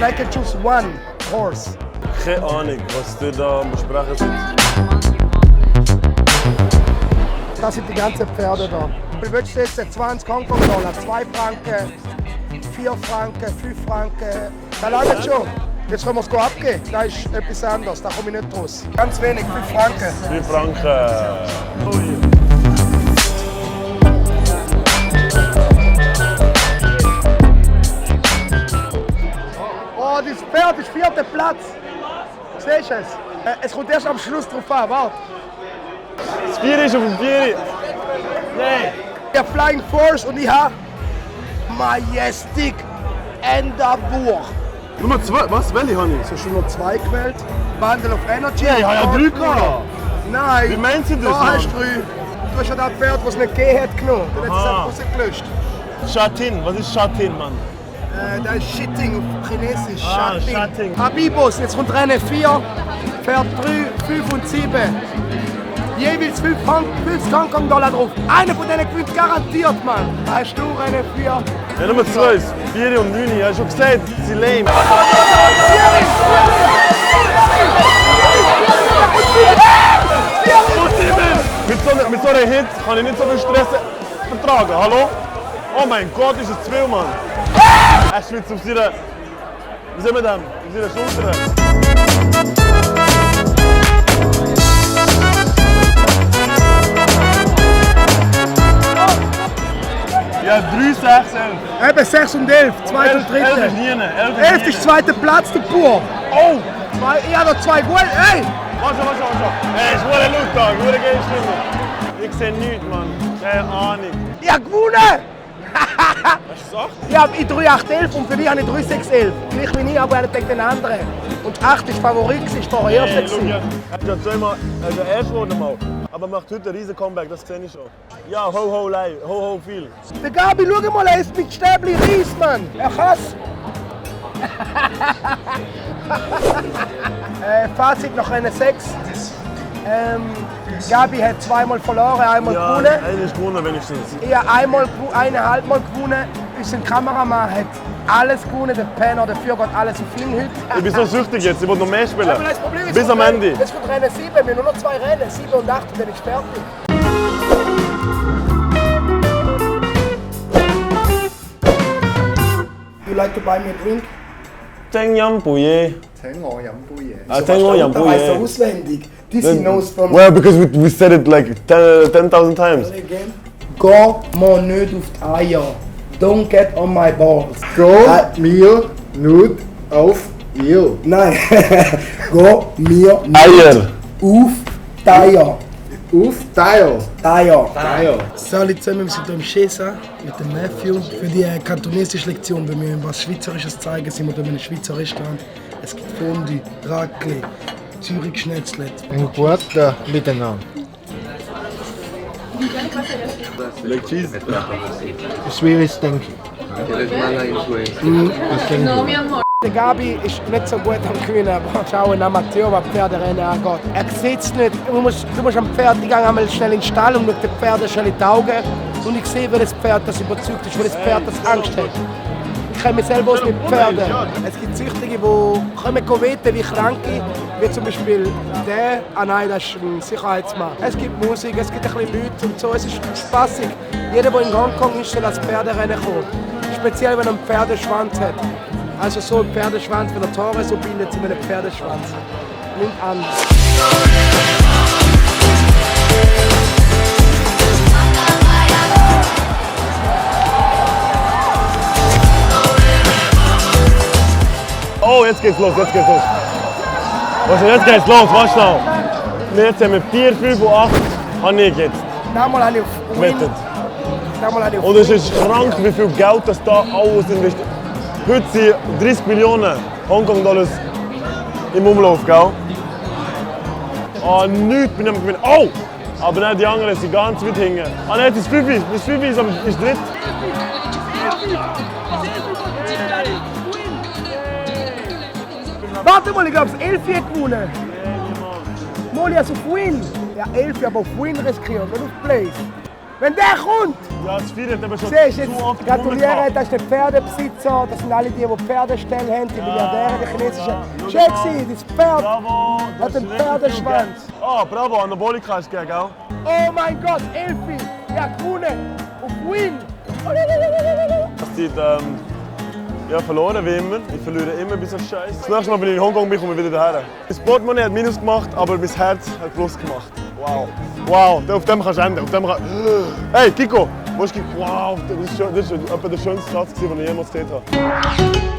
I can choose one horse. Keine Ahnung, was du da besprechen sind. Das sind die ganzen Pferde da. Wie willst du jetzt 20 Hongkong-Dollar, 2 Franken, 4 Franken, 5 Franken? Da langt schon. Jetzt können wir es abgeben. Das ist etwas anderes, da komme ich nicht raus. Ganz wenig, 5 Franken. 5 Franken. Oh, das Pferd ist 4. Platz. Siehst du es? Es kommt erst am Schluss drauf an, warte. Das 4 ist auf dem 4. Nein. Ich habe Flying Force und ich habe Majestic Endeavour. Nummer 2, was? Welche habe ich? Hast du nur 2 gewählt? Bundle of Energy? Ja, ich habe ja 3 gehabt. Nein. Wie meinst du das? Da hast du 3. Du hast ja das Pferd, das es nicht gegeben hat, genommen. Dann hat es Aha. einfach rausgelöscht. Chatin, was ist Chatin, Mann? Das ist Shitting auf Chinesisch. Ah, Shitting. Habibos, jetzt kommt Rennen 4, Pferd 3, 5 und 7. Jeweils 50 Hongkong-Dollar drauf. Einer von denen gewinnt garantiert, Mann. Da hast du Rennen 4. Ja, Nummer 2 ist 4 und 9. Ich habe schon gesagt, sie sind lame. Mit so einem Hit kann ich nicht so viel Stress vertragen. Hallo? Oh mein Gott, ist es 2, Mann. Er schwitzt auf seiner... Wie sehen wir das? Auf seiner Schulter. Ja, 3, 6, 11. Eben 6 und 11, 2. und 3. 11 ist nie. 11 ist 2. Platz, der Pur. Oh! Ich habe noch 2 Goal. Hey! Warte. Ey, ist wohl ein Lutag, wohl eine geile Stimme. Ich sehe nichts, Mann. Keine Ahnung. Ich habe gewonnen! Hast du gesagt? Ich habe in 3, 8, 11 und für dich habe ich 3, 6, 11. Gleich wie ich, aber einer gegen den anderen. Und 8 ist Favorit, ist vorher Hey, erst. schau, er hat ja zweimal, der erste wurde mal. Aber macht heute ein riesen Comeback, das sehe ich schon. Ja, ho, live, ho, viel. Der Gabi, schau mal, er ist mit Stäbli Reis, Mann. Er kann's. Fazit nach Rennen 6. Gabi hat 2-mal verloren, einmal Ja, gewonnen. einer ist gewonnen wenigstens. Ich habe eineinhalb Mal gewonnen. Unser Kameramann hat alles gewonnen. Der Penner, dafür geht alles auf ihn heute. Ich bin so süchtig jetzt, ich will noch mehr spielen. Aber das Problem ist, Bis am Ende. Jetzt kommt Rennen 7, wir haben nur noch 2 Rennen, 7 und 8, und dann ist fertig. You like to buy me a drink? Teng Yam Puye. Teng O Yam Puye. Ah, Teng O Yam Da weißt du Puye. auswendig. This he knows from... Well, because we said it like 10,000 times. Again. Go mir nicht auf die Eier. Don't get on my balls. Go mir nicht auf ihr. Nein. Go mir nicht Eier. auf die Eier. Auf Teil. Eier. Salut zusammen, wir sind hier im Chesa mit dem Matthew. Für die kantonesische Lektion, wenn wir ihm was Schweizerisches zeigen, sind wir hier in einem Schweizer Restaurant. Es gibt Fondue, Raclette, Zürich Schnetzlet. Ein guter Miteinander. Like cheese. Schwieriges Ding. Der Gabi ist nicht so gut am Kühnen, aber schau, ein Amateur, was Pferderennen angeht. Er sieht es nicht. Du musst am Pferd, ich gehe einmal schnell in den Stall und schaue dem Pferd schnell in die Augen. Und ich sehe, welches Pferd das überzeugt ist, welches Pferd das Angst hat. Ich kenne mich selber aus mit Pferden. Es gibt Züchtige, die kommen weten wie Kranke, wie zum Beispiel der. Ah nein, das ist ein Sicherheitsmann. Es gibt Musik, es gibt ein bisschen Leute und so. Es ist spaßig. Jeder, der in Hongkong ist, soll als Pferderennen kommen. Speziell, wenn er einen Pferdeschwanz hat. Also so ein Pferdeschwanz, wenn er Tore so bildet, so wie ein Pferdeschwanz. Nimmt an. Oh, jetzt geht's los. Also jetzt geht's los, warte schnell. Jetzt haben wir 4, 5 und 8. Habe ich jetzt Damals habe ich auf gewettet. Damals habe ich auf Und es ist krank, wie viel Geld das da alles investiert. Heute sind 30 Millionen Hongkong-Dollars im Umlauf, gell? Ah, nichts bin ich am Gewinnen. Oh! Aber nicht die anderen sind ganz weit hinten. Ah nein, das 5 ist dritt. Warte mal, ich glaube, das 11 hat gewonnen. Mal, ich habe auf Win. Ja, 11, aber auf Win riskiert, nicht auf Place. Wenn der kommt! Ja, das feiert aber schon Siehst du, jetzt zu oft gratuliere, das ist der Pferdebesitzer, das sind alle die Pferdestellen haben, die Milliardäre, die chinesischen. Schön, das Pferd Bravo! du hat einen hast richtig viel Pferdeschwanz. Geld. Ah, bravo, Anabolika hast du gegeben, gell? Oh mein Gott, Elfi! Ja, gewonnen! Auf Win! Die Zeit ja, verloren wie immer. Ich verliere immer bei so Scheiß. Das nächste Mal bin ich in Hongkong, bin ich wieder daher. Mein Portemonnaie hat Minus gemacht, aber mein Herz hat Plus gemacht. Wow. Wow, auf dem kannst du ändern. Auf dem Hey, Kiko! Wo ist Kiko? Wow, das ist etwa der schönste Satz, den ich jemals gehört habe.